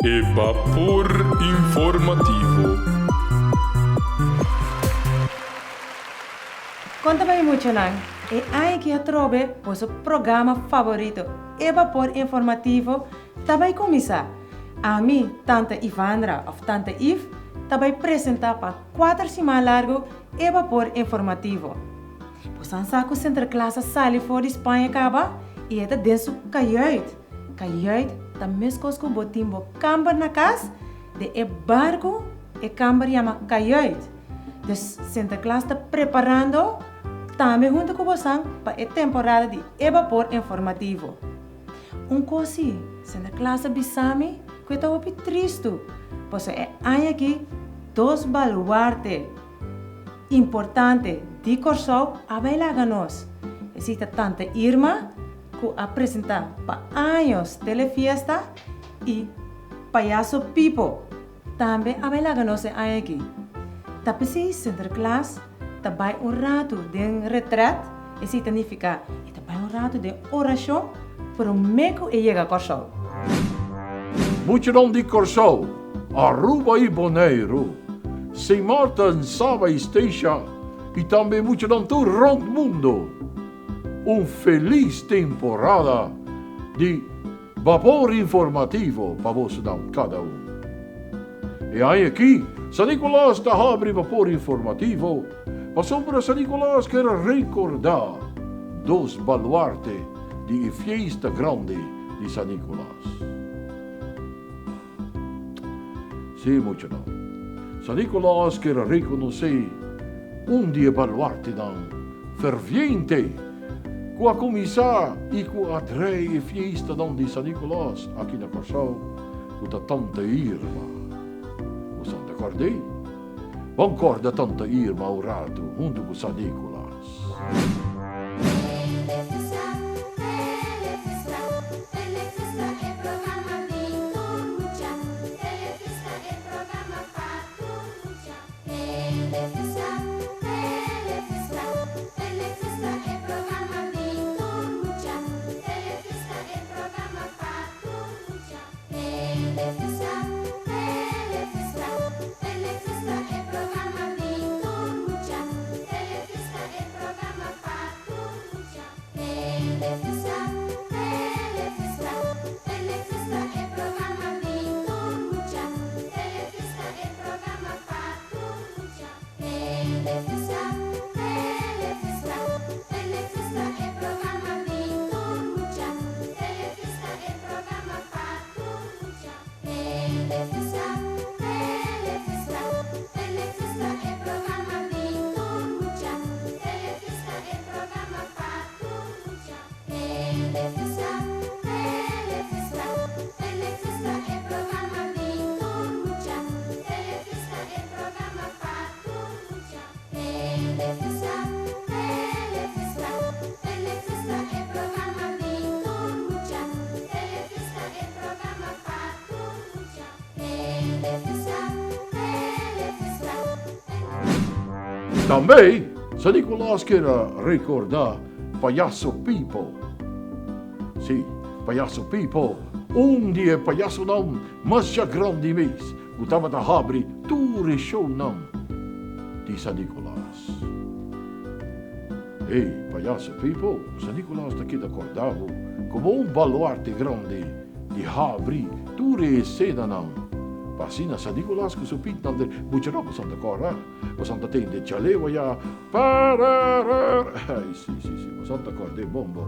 E bapor informativo. Kon ta bai muchanan? E aña aki atrobe boso programa favorito E Bapor Informativo ta bai kuminsá. Ami, Tante Ivandra òf Tante Iv, ta bai presentá pa kuater siman largu E Bapor Informativo. Bosan sa ku Sinterklaas a sali for di Spaña kaba i e ta den su kajuit. Kajuit ta meskos ku bo tin bo kamber na kas, den e barku e kamber yama kajuit. Dus Sinterklaas ta preparando tambe huntu ku bosan pa e temporada di e bapor informativo. Un kos si, Sinterklaas a bisa mi ku e ta hopi tristu pasobra e aña aki dos baluarte importante di Kòrsou a bai laga nos. Esei ta Tante Irma ku a presentá pa años Telefiesta i Payaso Pipo tambe a bai laga nos e aña aki. Ta p'esei Sinterklaas ta bai un ratu den retrèt, esei ta nifiká e ta bai un ratu den orashon promé ku e yega Kòrsou. Muchanan di Kòrsou, Aruba i Boneiru, Sint Maarten, Saba i Statia i tambe muchanan tur rònt mundu, un felis temporada di Bapor Informativo pa bosonan kada un. E aña aki San Nicolas ta habri Bapor Informativo pasobra San Nicolas kier rekordá dos baluarte di e fiesta grandi di San Nicolas. Sí, muchanan, San Nicolas kier a rekonosé un di e baluartenan ferviente ku a kuminsá i ku a drei e fiestanan di San Nicolas aki na Kòrsou, ku ta Tante Irma. Bo sa ta kòrd'é? Bon kòrda Tante Irma un ratu huntu ku San Nicolas. Tambe San Nicolas kier a recorda Payaso Pipo. Si, Payaso Pipo, un di e payasonan masha grandi mes ku tabata habri tur e shownan di San Nicolas. Hey, Payaso Pipo, San Nicolas ta keda corda bo como un baluarte grandi di habri tur e escenanan pa asina San Nicolas cu su pitnan den muchanan cu Santa Cora, bo Santa tende chalewa ya, pararara, ay si si si, bo Santa cord'e bon bon.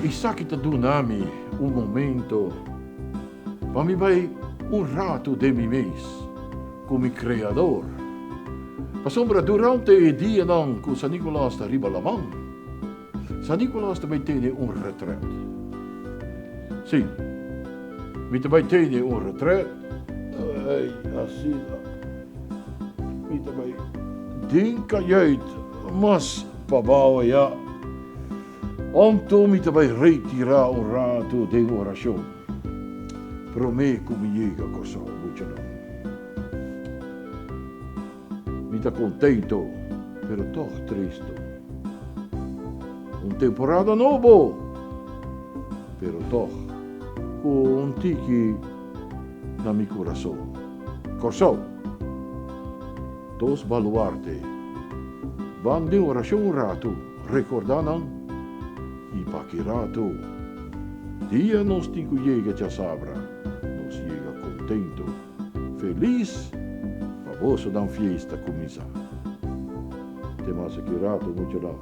Esaki ta duna mi un momento pa mi bai un ratu den mi mes ku mi Kreador. Pasobra durante e dianan ku San Nikolas ta riba laman, San Nikolas ta bai tene un retret. Sí, mi ta bai tene un retret. Ai, asina. Mi ta bai den kajuit mas pabao ya. Anto mi ta bai retirá un ratu den orashon promé ku mi yega Kòrsou, muchanan. Mi ta contento, pero toch tristo. Un temporada nobo, pero toch cu un tiki na mi curason. Corsou, dos baluarte, ban den oracion un ratu, recorda nan, y pa ki ratu, dia nos tin cu yega djasabra, nos yega contento. Felis pa boso dan fiesta cuminsa. Te mas aki rato mucho dan.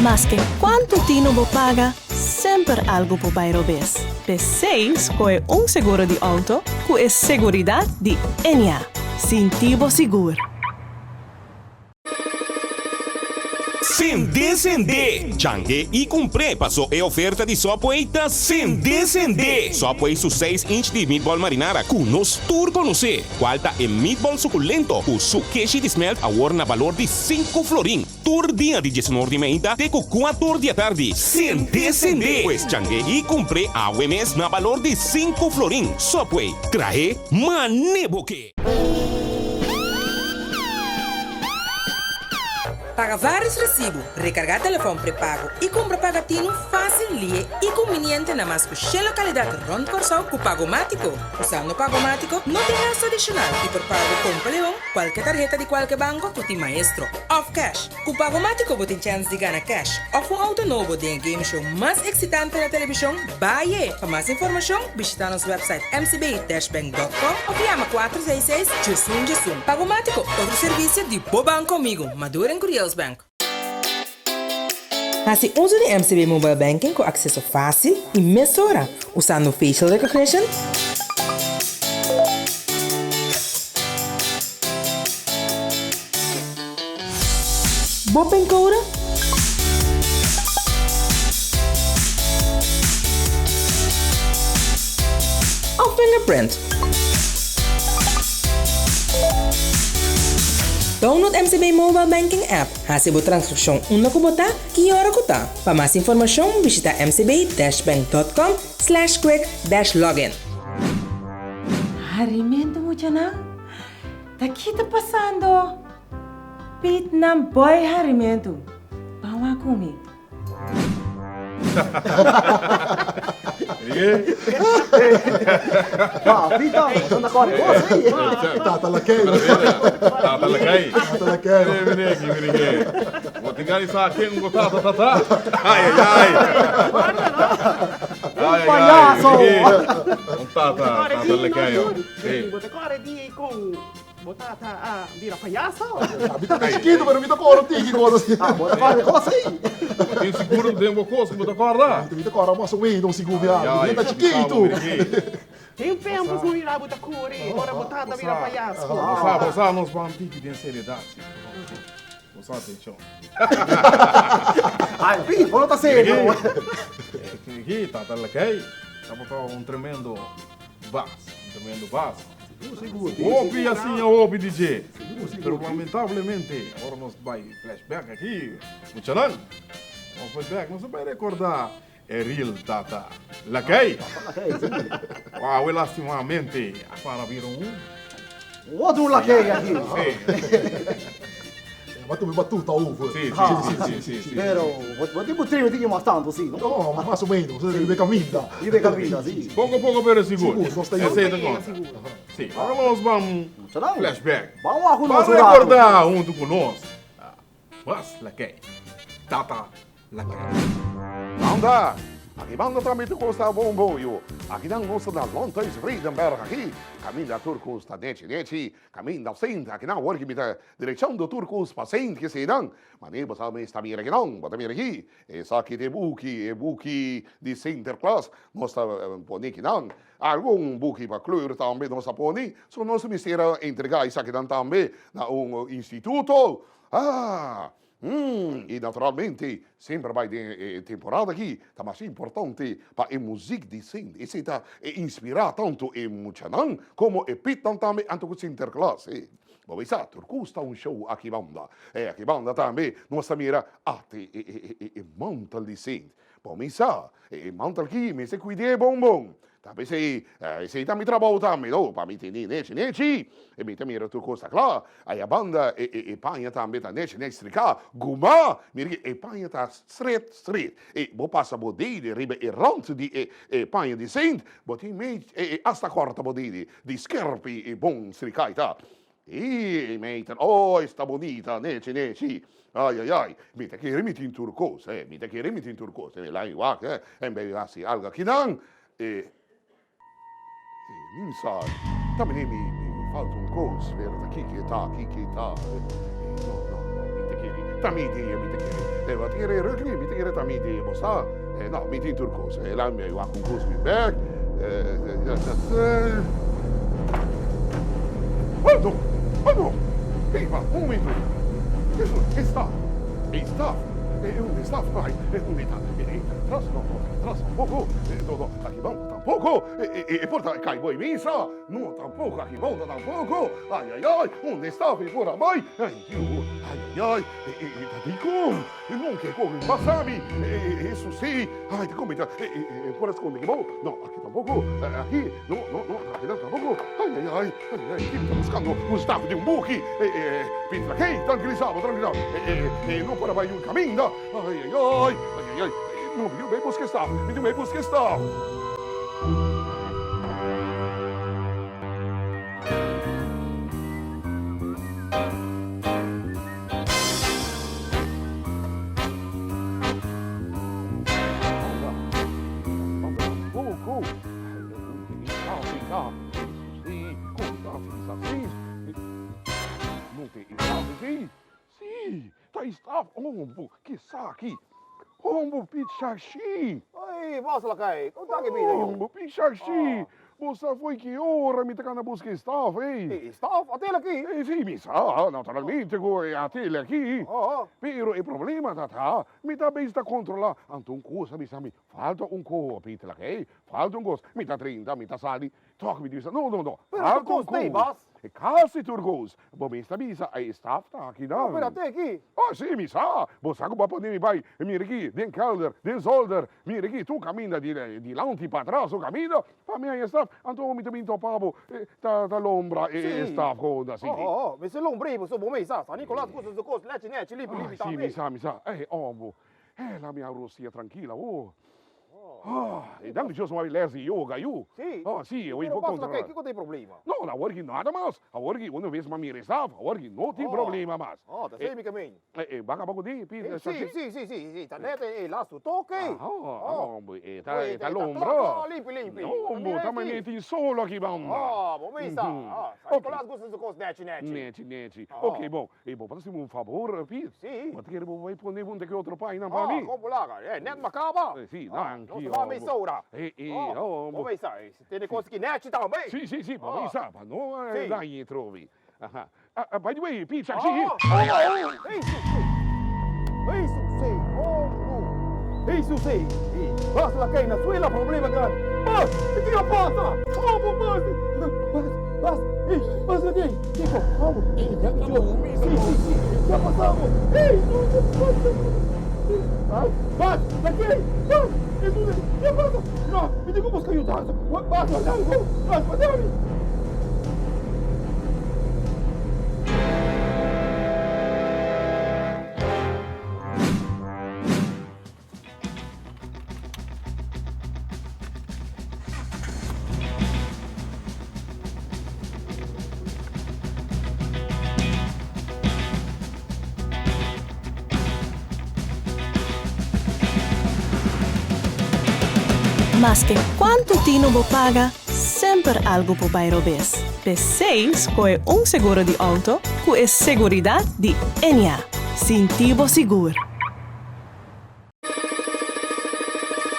Maske kuantu tinu bo paga, Semper algu por bai robes. P'esei skohe un seguro di outo ku e seguridat di Ennia. Sinti bo sigur! Sende sende! Change i kumpr'é paso e oferta di Subway ta sende sende! Subway su seis inch di meatball marinara ku nos tur konosé, kual ta e meatball sukulento ku su keshi di smelt awor na balor di sinku florin. Tur dia di diesunor di meinta te ku kuator di atardi. Sende sende! Pues change i kumpr'é awe mes na balor di sinku florin. Subway, trahe mane bo ke! Paga vários resibu, rekargá telefòn prepago i kumpra pagatinu fásil, lihe i kumbiniente na mas ku shen lokalidat rònt Kòrsou ku Pagomátiko. Usando Pagomátiko no tin gastu adishonal i por paga ku Kompa Leon, kualke tarheta di kualke banko ku tin maestro. Òf cash. Ku Pagomátiko bo tin chèns di gana cash òf un outo nobo den e game show mas eksitante na televishon, Baye! Pa mas informashon, bishitá nos wèpsait mcb-bank.com òf yama 466 1111. Pagomátiko, otro servisio di bo banko amigu, Maduro en Curiels Bank. Hasi uso di MCB Mobile Banking ku akseso fásil i mesora usando facial recognition, Bo pincode? Of fingerprint? Download MCB Mobile Banking app, hasi bo transakshon unda ku bo ta, ki ora ku ta. Pa mas informashon bishita mcb-bank.com slash quick dash login. Harimentu muchanan? Ta ki ta pasando? Piet nan boy harimentu. Ban wak ku mi. Tata lakei. Tata lakei. Tata lakei. Mira aki, mira aki. Bo tin gana di sa ken bo tata ta ta? Ai, ai, ai. Un payaso. Un tata, tata lakei. Bo ta kore di kon bo tata a bira payaso? Mi ta chikitu pero mi ta kore tiki kos asi. Ah, bo ta kore kos ei. Bo tin sigur den bo kos ku bo ta kòrda? Mi ta kòrda mas o menos sigur mi a. Mi ta chikitu. Tin tempu ku mi mira bo ta kore ora bo tata bira payaso. Bo sa, bo sa nos ban tiki den seriedat si. Bo sa atenshon. Ai, Pete, bo no ta serio. Aki, tata Lakey tabata un tremendo Bas, un tremendo bas. Sigur, sigur. Hopi a siña hopi di dje. Sigur, sigur. Pero lamentablemente, ora nos bai flashback aki, muchanan, nos bai back, nos a bai recorda e real tata Lakey. Tata Lakey, si. Awe lastimamente a para bira un. Otro Lakey aki. Si. Bo a tuma e batuta over. Si, si, si, si, si. Pero bo tin ku treme tiki mas tantu si, no? No, mas o menos, riba e kaminda. Riba e kaminda, si. Poko poko pero sigur. Sigur, nos ta yega. Esei ta konta. Si, ora nos ban flashback. Ban wak ku nos Ban un ratu. rekorda huntu ku nos. Bas Lakei. Tata Lakei. Banda! Aki banda tambe tur kos ta bon bon yu. Akinan nos ta na Landhuis Vredenberg aki, kaminda tur kos ta nechi nechi, kaminda Sint, akinan awor ki mi ta direkshon tur kos pa Sint kesinan. Mane bo sa mes ta mira akinan, bo ta mira aki, esaki ta e buki, e buki di Sinterklaas, nos ta pone akinan. Algun buki pa kleur tambe nos a pone, so nos mester a entrega esakinan tambe na un instituto. Ah! Mm, i naturalmente semper bai den e temporada aki ta mas importante pa e muzik di Sint. Esei ta e inspirá tantu e muchanan komo e pitnan tambe anto ku Sinterklaas. E bo bay sa tur kos ta un show aki banda. E aki banda tambe nos ta mira ate e e e e mantel di Sint. Bo mi sa, e mantel aki mester kuid'é bon bon. Ta p'esei, esei ta mi trabou tambe, no, pa mi tene nechi nechi. E mi ta mira tur kos ta kla. Aya banda e e e paña tambe ta nechi nechi striká. Gumá! Mira ki e paña ta stret stret. E bo pasa bo dede riba e rant di e e paña di sint, bo tin mei e e asta kòrta bo dede di skerpi e bon striká i ta. E meter, oh esta bonita, nechi nechi. Ai ai ai, mi ta kere mi tin tur kos, eh, mi ta kere mi tin tur kos. E lai wak, eh, en bay hasi algo akinan. E, e mi sa, ta mene mi, mi falta un kos, pero ta kiko e ta, kiko e ta. E, no, no, no, mi ta kere, ta mi idea, mi ta kere. E, bo ta kere rugby, mi ta kere ta mi idea, bo sa. E, no, mi tin tur kos. E lai mi wak un kos mi bek. E, e, e, Oh no! Oh no! Eva, un momento! Eso, e staf! E staf! E unda e staf? Ai, e unda e ta? E ta atras? No, no ta atras tampoco! No, no, aki banda tampoco! E por ta cai bo e mesa? No, tampoco, aki banda tampoco! Ai, ai, ai, unda e staf? E por a bai? Ai, Dios! Ai, ai, ai! E ta dicon? E no ke kohe pasa mi. Eso si. Ai, ta come ta. E por a sconde ki bo. No, aki tampoco. Aki. No, no, no, aki nan tampoco. Ai, ai, ai, ai, ai, ki mi ta buscando un staf di un buki. Pitra kei, tranquilisa bo, tranquilisa bo. E no por a bai un caminda. Ai, ai, ai, ai, ai, ai. No, mi tin bay busca e staf. Mi tin bay busca e staf. Bo sa fo'i ki ora mi ta kana buska e staf ei? E staf? A tele aki? E si, mi sa, naturalmente ku e a tele aki. Pero e problema ta ta, mi ta bes ta kontrolá. Anto un kos a bisa mi, falta un kos, Peter Lakey, falta un kos. Mi ta drenta, mi ta sali, tòg mi ta bisa, no, no, no, Pero tur falta un kos t'ei, kos. bas. Kasi tur kos. Bo mes ta bisa, e staf ta aki nan. No, pero a te aki. Oh, si, mi sa. Bo sa ku bo a pone mi bai, mira aki, den kelder, den zolder. Mira aki, tur kaminda di dilanti patras, tur kaminda. Pa mi haña staf, anto mi ta bin topa bo, ta ta lombra e staf ku ta sigui. Oh, oh, mester lombr'é bo so bo mes sa. San Nicolas gusta su kos lechi nechi limpi limpi tambe. Si, mi sa, mi sa. Ey, oh, bo. Eh, la mi a rosia trankila, oh. Ah, e danki Dios no a les di yoga yu. Si. Oh, si, Pero por basta controla. kiko ta e problema? No, awor ki nada mas. Awor ki una vez m'a mira e staf, awor ki no tin problema mas. Oh, ta esei mi ke meen. E ba kaba ku di, pi, Si, si, si, si, si, ta net e lastu toke. Ah, hombre, e ta, e ta lombra. Limpi, limpi. No, hombre, ta manera tin solo aki banda. Oh, bo mesa. Ah, San Nicolas gusta su kos nechi, nechi. Nechi, nechi. Ok, bon, e bo por hasi mi un fabor, Piet? Si. Bo ta kere bo bai pone un de ki otro paina pa mi? Ah, kon bo laga? E net m'a kaba. Si, danki, Nos ta ba mesa ora. E, e, hombre. Bo mesa, tene kos ki nechi tambe. Si, si, si, bo mesa, pa no daña e trobi. Aha. Ah, by the way, Piet, si. Oh, oh, hey, Susi. Hey, Susi. Oh, no. Hey, Susi. Hey, bas la kay na suela problema grande. Bas, ki a pasa? Oh, bo bas. Bas, bas. Hey, bas la kay. Kiko, vamos. Hey, si, si, si. Ki a pasabo? Hey, Susi, bas. Bas, bas, la kay. Bas. Hey, Susi, ki a pasa? No, mi tin ku buska yudansa. Bas, bas, bas, bas. Maske kuantu tinu bo paga, semper algu por bai robes. P'esei skohe un seguro di outo ku e seguridat di Ennia. Sinti bo sigur.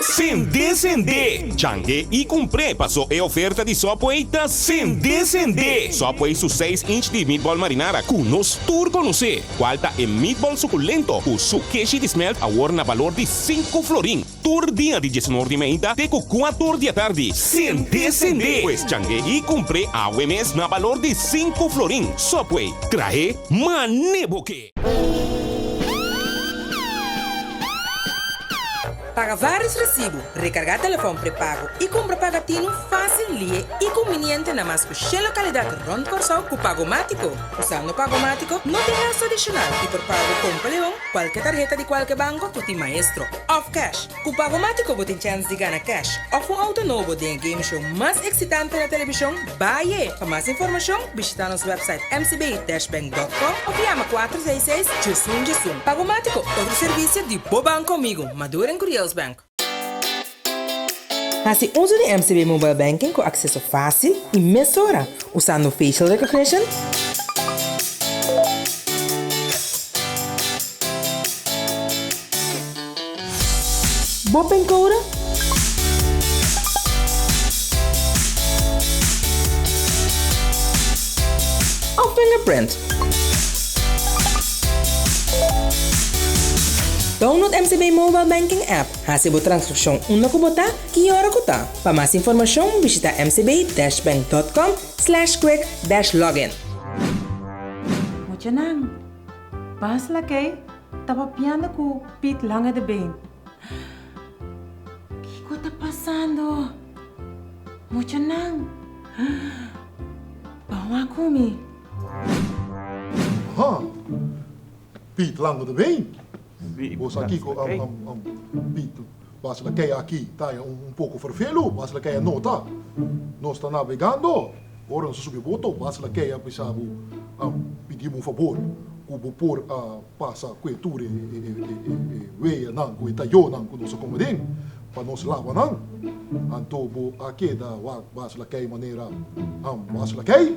Sende sende! Change i kumpr'é paso e oferta di Subway ta sende sende! Subway su seis inch di meatball marinara ku nos tur konosé, kual ta e meatball sukulento ku su keshi di smelt awor na balor di sinku florin tur dia di diesunor di meinta te ku kuator di atardi. Sende sende! Pues change i kumpr'é awe mes na balor di sinku florin. Subway, trahe mane bo ke! Paga vários resibu, rekargá telefòn prepago i kumpra pagatinu fásil, lihe i kumbiniente na mas ku shen lokalidat rònt Kòrsou ku Pagomátiko. Usando Pagomátiko no tin gastu adishonal i por paga bo kompra leon, kualke tarheta di kualke banko ku tin maestro òf kèsh. Ku Pagomátiko bo tin chèns di gana kèsh òf un outo nobo den e game show mas eksitante na televishon, Baye! Pa mas informashon, bishitá nos wèpsait mcb-bank.com òf yama 466 11 11. Pagomátiko, otro servisio di bo banko amigu, Maduro en Curiels Bank. Hasi uso di MCB Mobile Banking ku akseso fásil i mesora usando facial recognition, Bo pincode? Of fingerprint? Download MCB Mobile Banking app, hasi bo transakshon unda ku bo ta, ki ora ku ta. Pa mas informashon bishita mcb-bank.com slash quick dash login. Muchanan, bas lakei Ta papiando ku Piet Lange de Been. Kiko ta pasando? Muchanan, ban wak ku mi. Ha! Piet Lange de Been? Bo sa kiko, Piet, bas la kei aki ta un poko fervelu, bas la kei a nota. Nos ta nabegando, ora nos a subi boto, bas la kei a bisa bo, pidi bo un fabor. Ku bo por a pasa ku e tur e weanan ku e tayonan ku nos a kome den pa nos laba nan. Anto bo a keda wak bas lakei manera am bas lakei.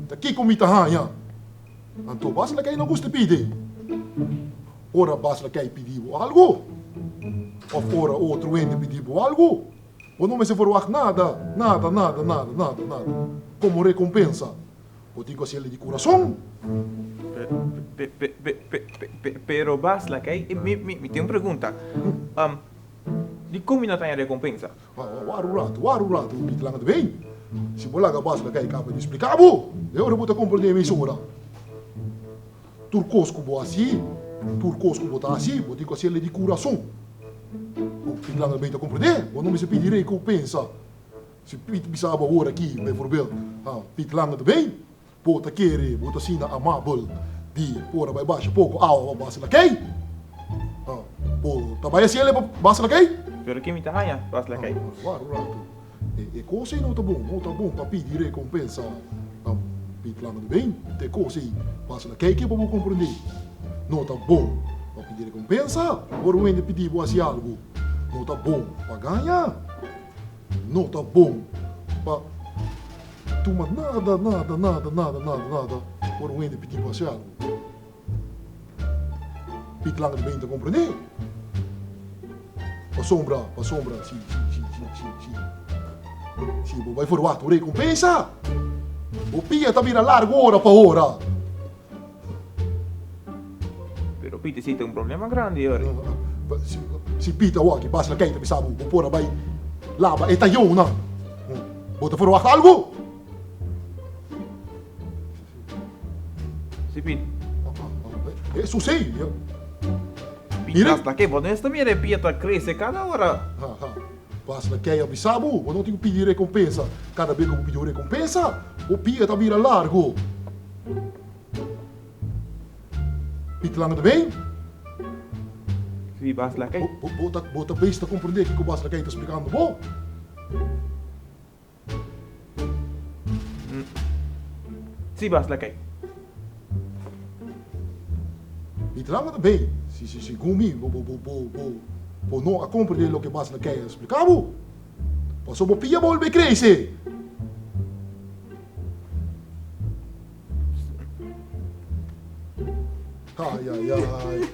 Ta kiko mi ta haña? Anto bas lakei no gusta pidi. Ora bas lakei pidi bo algu òf ora otro hende pidi bo algu, bo no mester verwagt nada, nada, nada, nada, nada, nada komo rekompensa. Bo tin ku hasiel di kurason. Pero bas lakei, mi tin un pregunta. Dikon mi no ta haña rekompensa? Wara un ratu, wara un ratu, mi ta laga ta bin. Si bo laga bas lakei kaba di splika bo, e ora bo ta komprendé mesora. Tur kos ku bo hasi, tur kos ku bo ta hasi, bo tin ku hasiel di kurason. Bo tin laga ta bin ta komprendé, bo no mester pidi rekompensa. Si Piet bisa bo awor aki, bijvoorbeeld, ha, Piet Lange ta bin, bo ta kere, bo ta asina amabel di por a bai basha poko awa pa basa lakei? Ha, bo ta bai hasiel pa basa lakei? Pero ke mi ta haña basa lakei? Wak un ratu, e kos ei no ta bon, no ta bon pa pidi rekompensa, Piet Lange ta bin, te kos ei basa lakei ke pa bo komprende? No ta bon pa pidi rekompensa ora un hende pidi bo hasi algu, no ta bon pa gaña. No ta bon pa tuma nada, nada, nada, nada, nada, nada ora un hende pidi bo hasi algu. Piet Lange ta bini ta komprendé. Pasobra, pasobra, si, si, si, si, si, si, si bo bai ferwagt un rekompensa, bo pia ta bira largu ora pa ora. Pero Pita si ta un problema grandi ora. Si Pita awor aki bas la kei ta bisa bo, bo por a bai laba e tayonan. Bo ta verwacht algu? Si Pita. Eso si. Pita hasta ke bo no esta mira e pia ta crece cada ora. Bas la kei a bisa bo, bo no tin ku pidi rekompensa. Kada bes ku bo pidi un rekompensa, bo pia ta bira largu. Piet Lange ta bin? Si, Bas Lakay. Bo ta, bo ta bes ta komprendé kiko Bas Lakay ta splikando bo? Si, Bas Lakay. Piet Lange ta bin. Si, si, segun mi, bo, bo, bo, bo, bo no a komprendé loke Bas Lakay a splika bo. Paso bo pia bolbe crece. Ai ai ai.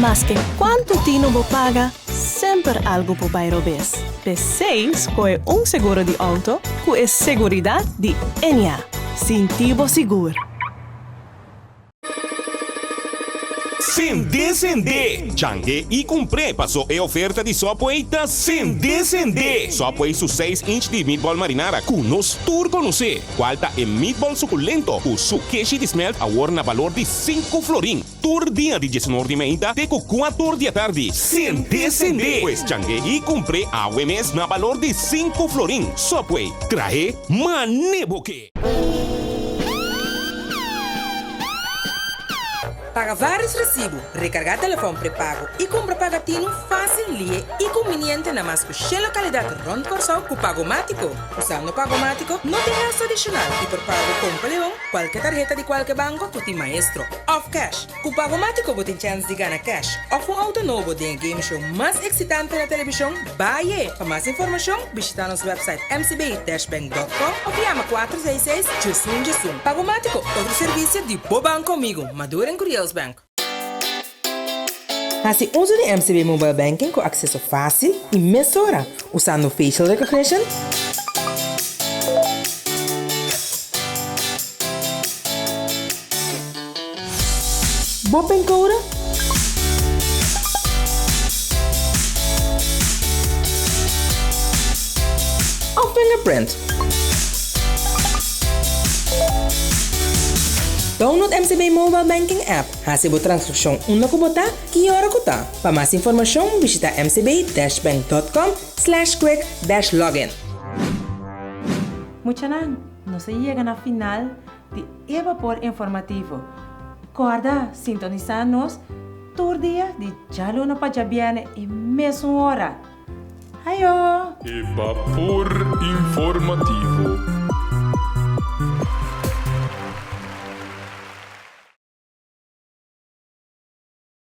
Maske kuantu tinu bo paga, semper algu por bai robes. P'esei skohe un seguro di outo ku e seguridat di Ennia. Sinti bo sigur! Sende sende! Change i kumpr'é paso e oferta di Subway ta sende sende! Subway su seis inch di meatball marinara ku nos tur konosé, kual ta e meatball sukulento ku su keshi di smelt awor na balor di sinku florin tur dia di diesunor di meinta te ku kuator di atardi. Sende sende! Pues change i kumpr'é awe mes na balor di sinku florin. Subway, trahe mane bo ke! Paga vários resibu, rekargá telefòn prepago i kumpra pagatinu fásil, lihe i kumbiniente na mas ku shen lokalidat rònt Kòrsou ku Pagomátiko. Usando Pagomátiko no tin gastu adishonal i por paga ku Kompa Leon, kualke tarheta di kualke banko ku tin Maestro òf kèsh. Ku Pagomátiko bo tin chèns di gana kèsh òf un outo nobo den e game show mas eksitante na televishon, Baye! Pa mas informashon, bishitá nos wèpsait mcb-bank.com òf yama 466 1111. Pagomátiko, otro servisio di bo banko amigu, Maduro en Curiels Bank. Hasi uso di MCB Mobile Banking ku akseso fásil i mesora usando facial recognition, Bo pincode? Of fingerprint? Download MCB Mobile Banking app. Hasi bo transakshon unda ku bo ta, ki ora ku ta. Pa mas informashon bishita mcb-bank.com slash quick dash login. Muchanan, nos a yega na final di e bapor informativo. Kòrda sintonisá nos tur dia di djaluna pa djabièrnè e mesun ora. Ayo! E bapor informativo.